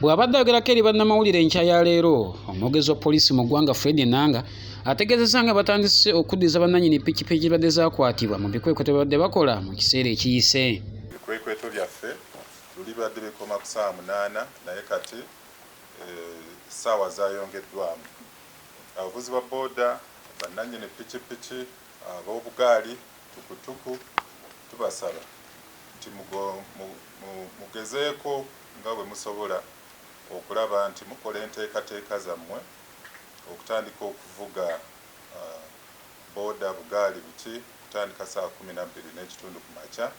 Bw'abadde ayogerako eri bannamawulire enkya ya leero, omwogezi wa poliisi mu ggwanga Fred Enanga ategeezezza nga batandise okuddiza bannannyini pikipiki zibadde zaakwatibwa mu bikwekweto bye babadde bakola mu kiseera ekiyise. Ebikwekweto byaffe luli bibadde bikoma ku ssaawa 8, naye kati essaawa zayongeddwamu. Abavuzi ba bbooda, bannannyini pikipiki, ab'obugaali, tukutuku, tubasaba nti mugezeeko nga bwe musobola okulaba nti mukola enteekateeka zammwe okutandika okuvuga boda, bugaali, buki kutandika ssaawa 12:30 ku makya.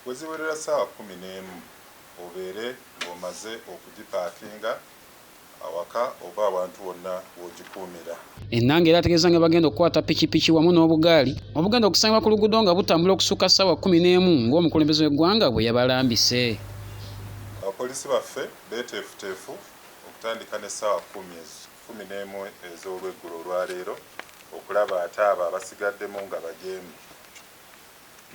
Bwe ziwerera ssaawa 11, obeere ng'omaze okugipaakinga awaka oba awantu wonna w'ogikuumira. Enanga era ategeeza nga bagenda okukwata pikipiki wamu n'obugaali obugenda okusangibwa ku luguudo nga butambula okusukka ssaawa 11 ng'omukulembeze w'eggwanga bwe yabalambise. Abapoliisi baffe beeteefuteefu okutandika n'essaawa 11 ez'olweggulo olwaleero okulaba ate abo abasigaddemu nga bajeemu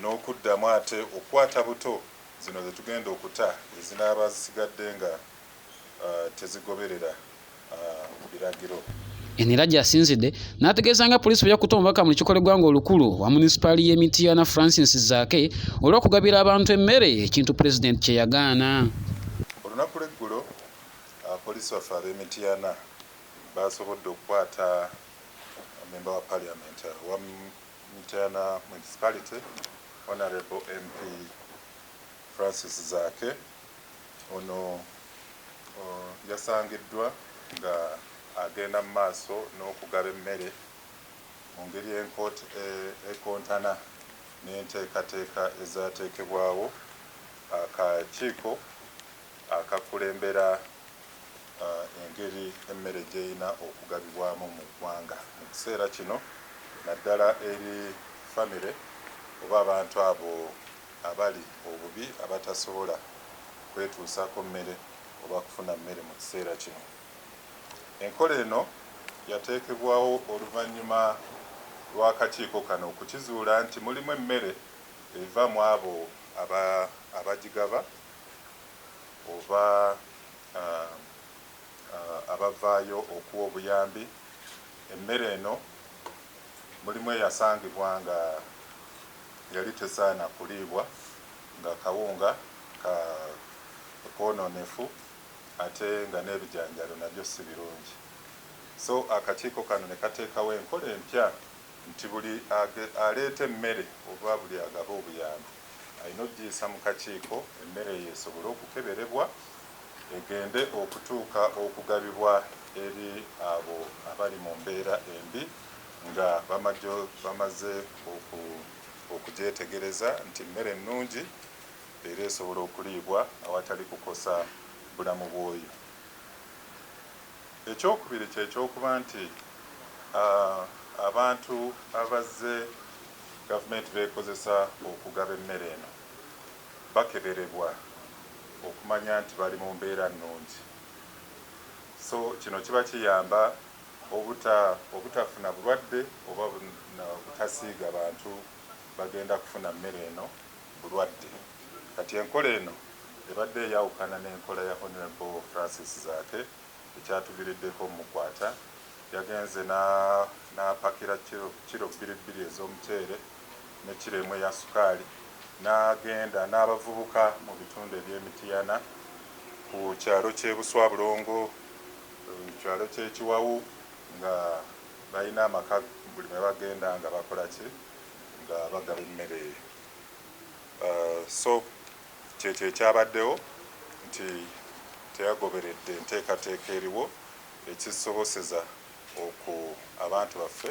n'okuddamu ate okukwata buto zino ze tugenda okuta ezinaaba zisigadde nga tezigoberera biragiro. Eno era gy'asinzidde n'ategeeza nga poliisi bwe yakutte omubaka mu lukiiko lw'eggwanga olukulu wa munisipaali y'e Mityana Francis Zaake olw'okugabira abantu emmere, ekintu pulezidenti kye yagaana. Olunaku lw'eggulo abapoliisi baffe ab'e Mityana basobodde okukwata memba wa parliament wa Mityana Municipality, Honorable MP Francis Zaake. Ono yasangiddwa nga agenda mu maaso n'okugaba emmere mu ngeri ekontana n'enteekateeka ezaateekebwawo akakiiko akakulembera engeri emmere gy'erina okugabibwamu mu ggwanga mu kiseera kino, naddala eri famire oba abantu abo abali obubi abatasobola kwetuusaako mmere oba kufuna mmere mu kiseera kino. Enkola eno yateekebwawo oluvannyuma lw'akakiiko kano okukizuula nti mulimu emmere eva mu abo abagigaba oba abavaayo okuwa obuyambi. Emmere eno mulimu eyasangibwa nga yali tesaana kuliibwa, nga kawunga koononefu ate nga n'ebijanjalo nabyo si birungi. So akakiiko kano ne kateekawo enkola empya nti buli aleeta emmere oba buli agaba obuyambi alina okugiyisa mu kakiiko, emmere eyo esobole okukeberebwa egende okutuuka okugabibwa eri abo abali mu mbeera embi nga bamaze okugyetegereza nti mmere nnungi era esobola okuliibwa awatali kukosa bulamu bw'oyo. Ekyokubiri kyekyokuba nti abantu abazze gavumenti beekozesa okugaba emmere eno bakeberebwa okumanya nti bali mu mbeera nnungi. So kino kiba kiyamba obutafuna bulwadde oba butasiiga bantu bagenda kufuna mmere eno bulwadde. Kati enkola eno ebadde eyawukana n'enkola ya Honorable Francis Zaake ekyatuviriddeko omukwata. Yagenze n'apakira kiro 2 2 ez'omuceere ne kiro 1 eya sukaali, n'agenda n'abavubuka mu bitundu eby'emitiyana ku kyalo ky'e Buswabulongo, kyalo ky'ekiwawu, nga balina amaka buli mwe bagenda nga bakola ki, nga bagaba emmere eyo. So kyekyo ekyabaddewo nti teyagoberedde enteekateeka eriwo ekisoboseza abantu baffe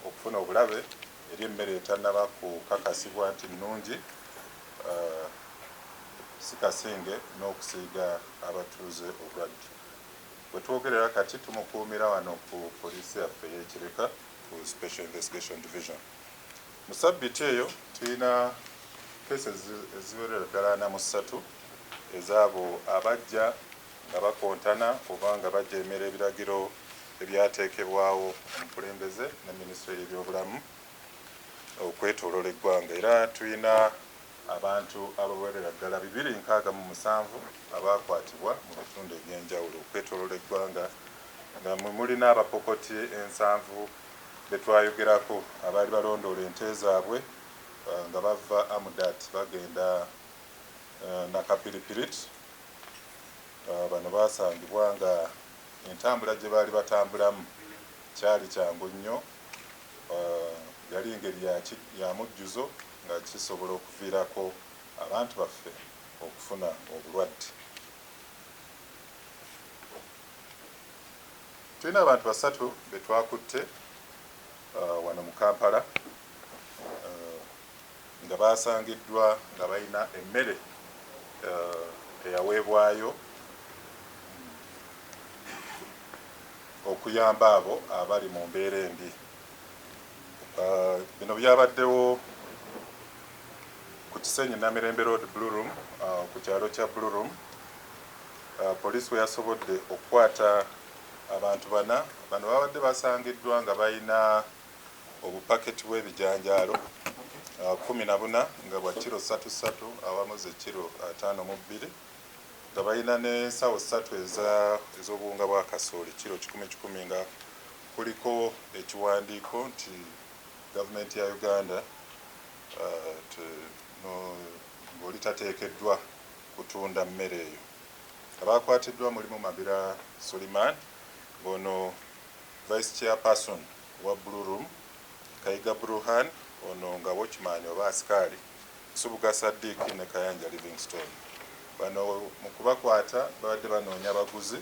okufuna obulabe eri emmere etannaba kukakasibwa nti nnungi, si kasinge n'okusiiga abatuuze obulwadde. Bwe twogerera kati tumukuumira wano ku poliisi yaffe ey'Ekireka ku Special Investigation Division. Mu sabbiiti eyo tulina keesi eziwerera ddala 43 ezaabo abajja nga bakontana oba nga bajeemera ebiragiro ebyateekebwawo omukulembeze ne minisitule y'ebyobulamu okwetooloola eggwanga. Era tulina Abantu abawerera ddala 267 abakwatibwa mu bitundu eby'enjawulo okwetooloola eggwanga, nga mwe mulina abapokoti 70 be twayogerako abaali balondoola ente zaabwe nga bava Amudat bagenda Nakapiripirit. Bano baasangibwa nga entambula gye baali batambulamu kyali kyangu nnyo, yali ngeri ya mujjuzo nga kisobola okuviirako abantu baffe okufuna obulwadde. Tulina abantu 3 be twakutte wano mu Kampala nga basangiddwa nga balina emmere eyaweebwayo okuyamba abo abali mu mbeera embi. Bino byabaddewo ku Kisenyi Namirembe Road Blue Room, ku kyalo kya Blue Room. Poliisi we yasobodde okukwata abantu 4. Bano babadde basangiddwa nga balina obupaketi bw'ebijanjaalo 14 nga bwa kiro 33 awamu ze kiro 52, nga balina n'ensawo 3 ez'obuwunga bwa kasooli kiro 100 nga kuliko ekiwandiiko nti gavumenti ya Uganda ng'oli tateekeddwa kutunda mmere eyo. Abakwatiddwa mulimu Mabira Suleiman, ono vice chairperson wa Blue Room, Kayiga Bruhan, ono nga watchman oba asikaali, Nsubuga Saddiq ne Kayanja Livingstone. Bano mu kubakwata babadde banoonya abaguzi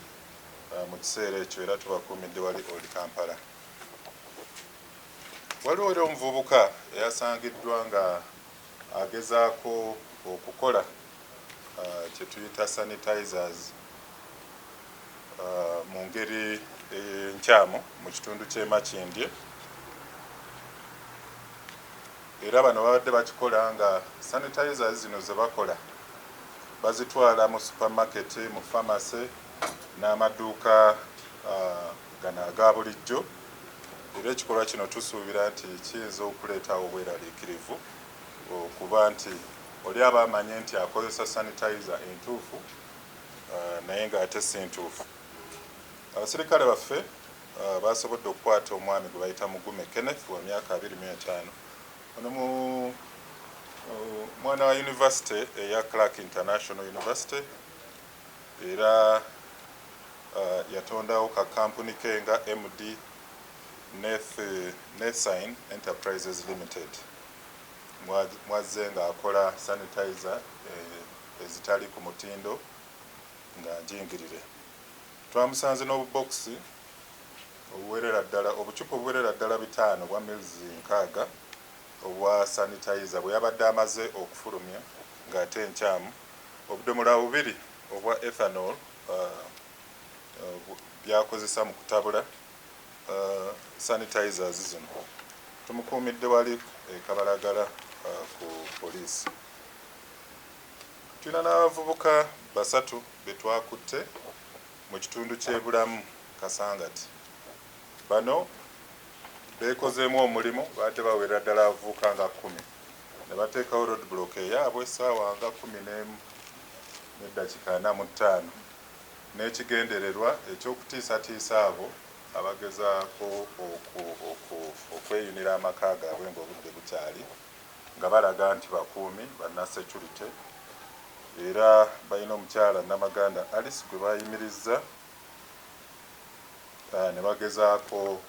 mu kiseera ekyo, era tubakuumidde wali Old Kampala. Waliwo era omuvubuka eyasangiddwa nga agezaako okukola kye tuyita sanitizers mu ngeri enkyamu mu kitundu ky'e Makindye. Era bano babadde bakikola nga sanitizers zino ze bakola bazitwala mu supermarket, mu pharmacy n'amaduuka gano aga bulijjo. Era ekikolwa kino tusuubira nti kiyinza okuleetawo obweraliikirivu, okuba nti oli aba amanye nti akozesa sanitizer entuufu naye ng'ate si ntuufu. Abasirikale baffe basobodde okukwata omwami gwe bayita Mugume Kenneth wa myaka 25. Ono mwana wa university eya Clark International University, era yatondawo ka kampuni ke nga MD Nethsign Enterprises Limited, mwazze ng'akola sanitizer ezitali ku mutindo nga njingirire. Twamusanze n'obubokisi obuwerera ddala, obucupa obuwerera ddala 5 bwa mils 60 obwa sanitizer bwe yabadde amaze okufulumya ng'ate nkyamu, obudomola 2 obwa ethanol byakozesa mu kutabula sanitizers zino. Tumukuumidde wali e Kabalagala ku poliisi. Tulina n'abavubuka 3 be twakutte mu kitundu ky'e Bulamu Kasangati. Bano beekozeemu omulimu, baadde bawerera ddala abavubuka nga 10 ne bateekawo roadblock eyaabwe essaawa nga 11:45 n'ekigendererwa eky'okutiisatiisa abo abagezaako okweyunira amaka gaabwe ng'obudde bukyali, nga balaga nti bakuumi banna security. Era balina omukyala Namaganda Alice gwe bayimirizza ne bagezaako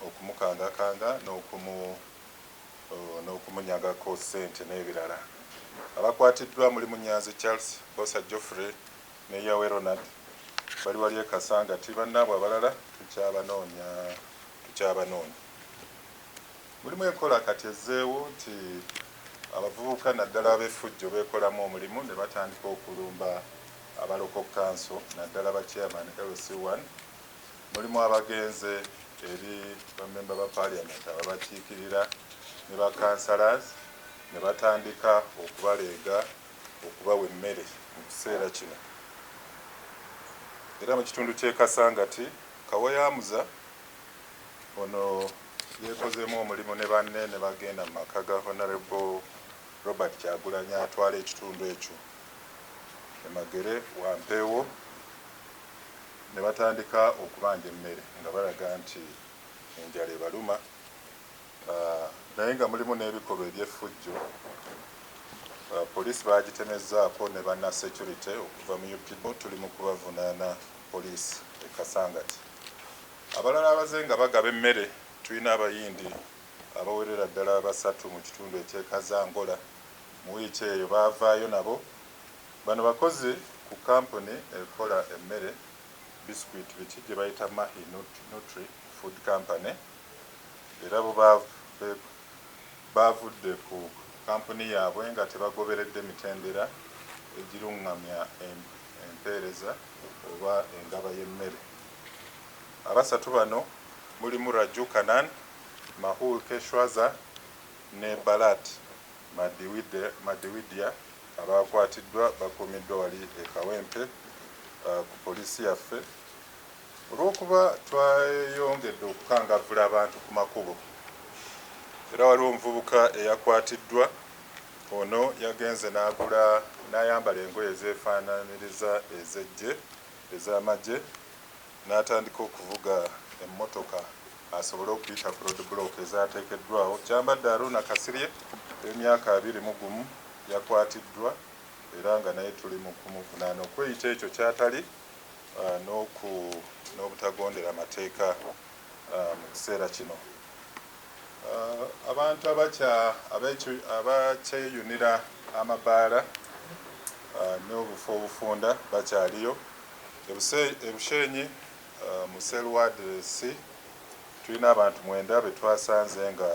okumukangakanga n'okumunyagako ssente n'ebirala. Abakwatiddwa mulimu Nyanzi Charles, Bosa Geoffrey ne Yawe Ronald, bali wali e Kasangati. Bannaabwe abalala tukyabanoonya. Mulimu enkola kati ezzeewo nti abavubuka naddala ab'effujjo beekolamu omulimu ne batandika okulumba abaloko kanso, naddala ba chairman LC1. Mulimu abagenze eri bamemba ba parliament ababakiikirira ne ba councillors ne batandika okubaleega okubawa emmere mu kiseera kino. Era mu kitundu ky'e Kasangati, Kawayamuza ono yeekozeemu omulimu ne banne ne bagenda mu maka ga Honorable Robert Kyagulanyi atwala ekitundu ekyo e Magere Wampeewo ne batandika okubanja emmere nga balaga nti enjala ebaluma, naye nga mulimu n'ebikolwa eby'effujjo. Poliisi bagitemezzaako ne banna security okuva mu UPD, tuli mu kubavunaana poliisi e Kasangati. Abalala abaze nga bagaba emmere, tulina Abayindi abawerera ddala basatu mu kitundu eky'e Kazangola. Mu wiiki eyo baavaayo nabo. Bano bakozi ku kampuni ekola emmere, biscuit biki, gye bayita Mahi Nutri Food Company, era bo baavudde ku kampuni yaabwe nga tebagoberedde mitendera egiruŋŋamya empeereza oba engaba y'emmere. Abasatu bano mulimu Raju Kanan, Mahul Keshwaza ne Balat Madiwidia. Abakwatiddwa bakuumiddwa wali e Kawempe ku poliisi yaffe. Olw'okuba twayongedde okukangavvula abantu ku makubo, era waliwo omuvubuka eyakwatiddwa. Ono yagenze n'agula n'ayambala engoye ezeefaanaanyiriza ez'eggye, ez'amagye, n'atandika okuvuga emmotoka asobole okuyita ku road block ezaateekeddwawo. Kyambadde Aruna Kasirye ow'emyaka 21 yakwatiddwa, era nga naye tuli mu kumuvunaana okweyita ekyo ky'atali n'obutagondera mateeka mu kiseera kino. Abantu abakyeyunira amabaala n'obufo obufunda bakyaliyo. E Bushenyi mu Cell Ward C tulina abantu 9 be twasanze nga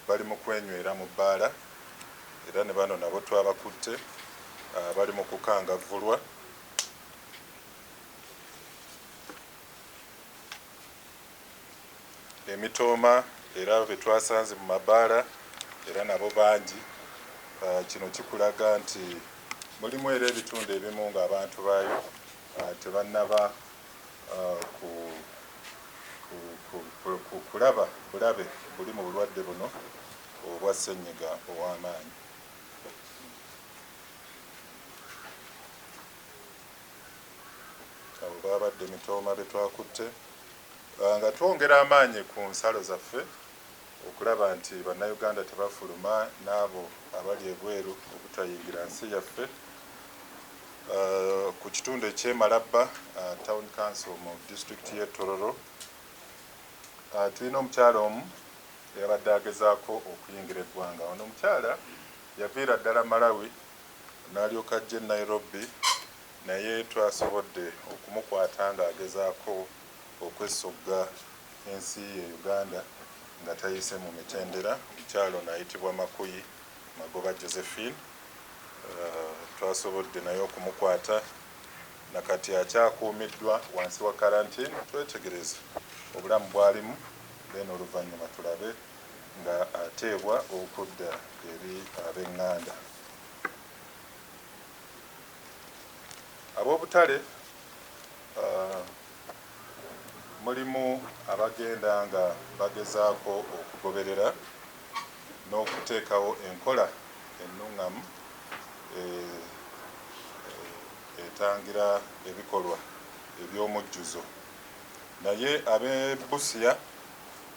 bali mu kwenywera mu bbaala, era ne bano nabo twabakutte, bali mu kukangavvulwa. Emitooma era be twasanze mu mabaala era nabo bangi. Kino kikulaga nti mulimu era ebitundu ebimu ng'abantu baayo tebannaba kulaba bulabe buli mu bulwadde buno obwa ssennyiga ow'amaanyi. Abo babadde Mitooma be twakutte. Nga twongera amaanyi ku nsalo zaffe okulaba nti Bannayuganda tebafuluma n'abo abali ebweru obutayingira nsi yaffe. Ku kitundu eky'e Malaba Town Council mu disitulikiti y'e Tororo, tulina omukyala omu eyabadde agezaako okuyingira eggwanga. Ono omukyala yaviira ddala Malawi n'alyoka ajja e Nairobi, naye twasobodde okumukwata ng'agezaako okwesogga ensi ye Uganda nga tayise mu mitendera. Omukyala ono ayitibwa Makuyi Magoba Josephine. Twasobodde naye okumukwata, nakati akyakuumiddwa wansi wa karantini, twetegereze obulamu bw'alimu, then oluvannyuma tulabe nga ateebwa okudda eri ab'eŋŋanda. Ab'obutale mulimu abagenda nga bagezaako okugoberera n'okuteekawo enkola ennuŋŋamu etangira ebikolwa eby'omujjuzo, naye ab'e Busia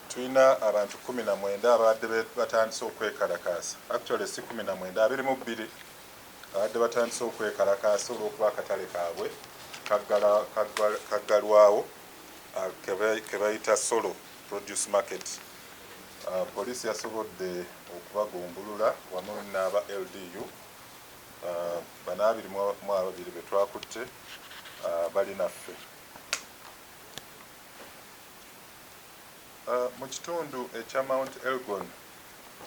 tulina abantu 19 abadde batandise okwekalakaasa. Actually si 19, 22 abadde batandise okwekalakaasa olw'okuba akatale kaabwe kaggalwawo, ke bayita Solo Produce Market. Poliisi yasobodde okubagumbulula wamu n'aba LDU. Bano 22 be twakutte bali naffe. Mu kitundu ekya Mount Elgon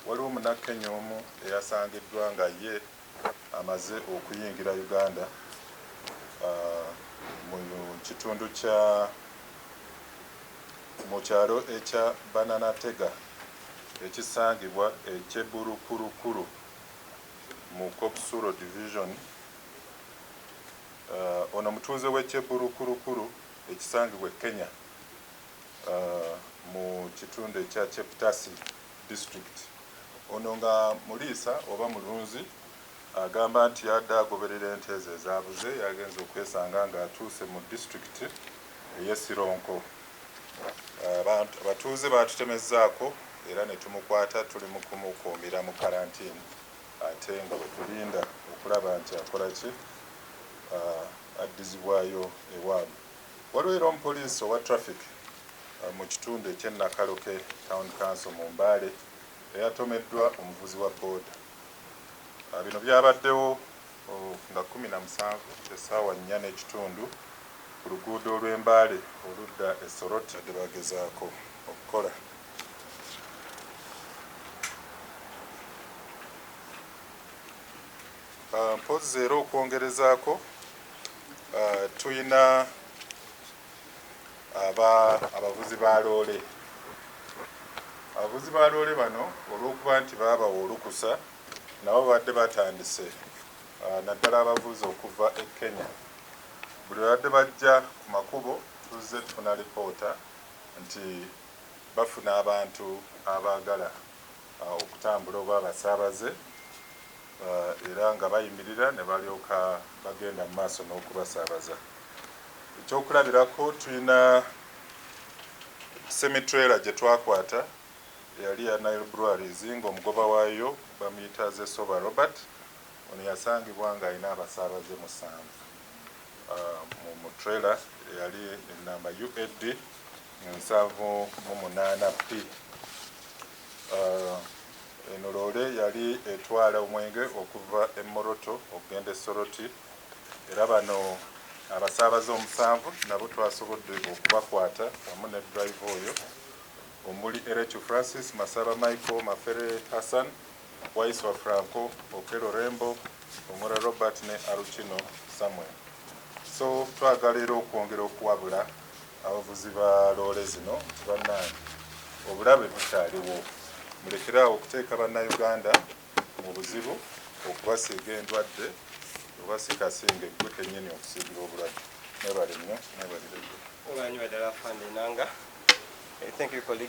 waliwo Munnakenya omu eyasangiddwa nga ye amaze okuyingira Uganda mu kitundu kya mu kyalo ekya Bananatega ekisangibwa e Cheburukurukuru mu Kopsuro Division. Ono mutuuze w'e Cheburukurukuru ekisangibwa e Kenya mu kitundu ekya Cheptasi District. Ono nga muliisa oba mulunzi agamba nti yadde agoberera ente ezo ezaabuze, yagenze okwesanga ng'atuuse mu disitulikiti ey'e Sironko. Abatuuze baatutemezzaako era ne tumukwata, tuli mu kumukuumira mu karantiini ate nga bwe tulinda okulaba nti akola ki, addizibwayo ewaabwe. Waliwo era omupoliisi owa traffic mu kitundu eky'e Nakaloke Town Council mu Mbale eyatomeddwa omuvuzi wa booda. Bino byabaddewo nga 17 essaawa 4:30 ku luguudo olw'e Mbale oludda e Soroti badde bagezaako okukola. Mpozzi era okwongerezaako tuyina abavuzi ba loole. Abavuzi ba loole bano olw'okuba nti baabawa olukusa nabo babadde batandise naddala abavuzi okuva e Kenya. Buli lwe babadde bajja ku makubo tuzze tufuna lipoota nti bafuna abantu abaagala okutambula oba abasaabaze, era nga bayimirira ne balyoka bagenda mu maaso n'okubasaabaza. Ekyokulabirako tulina semi-trailer gye twakwata eyali ya Nile Breweries ng'omugoba waayo bamuyita Zesoba Robert. Ono yasangibwa ng'alina abasaabaze 7 mu trailer eyali enamba UAD 78 P. Eno loole yali etwala omwenge okuva e Moroto okugenda e Soroti, era bano abasaabaze 7 nabo twasobodde okubakwata wamu ne driver oyo, omuli Erechu Francis, Masaba Michael, Mafere Hassan, Waiswa Franco, Okello Rembo, Omura Robert ne Aruchino Samuel. So twagala era okwongera okuwabula abavuzi ba loole zino nti bannange, obulabe bukyaliwo, mulekere awo okuteeka bannayuganda mu buzibu okubasiiga endwadde oba si kasinga eggwe kennyini okusiigibwa obulwadde. Mwebale nnyo, mwebalire ddala. Mwebale ddala, Afande Nanga. Thank you, colleagues.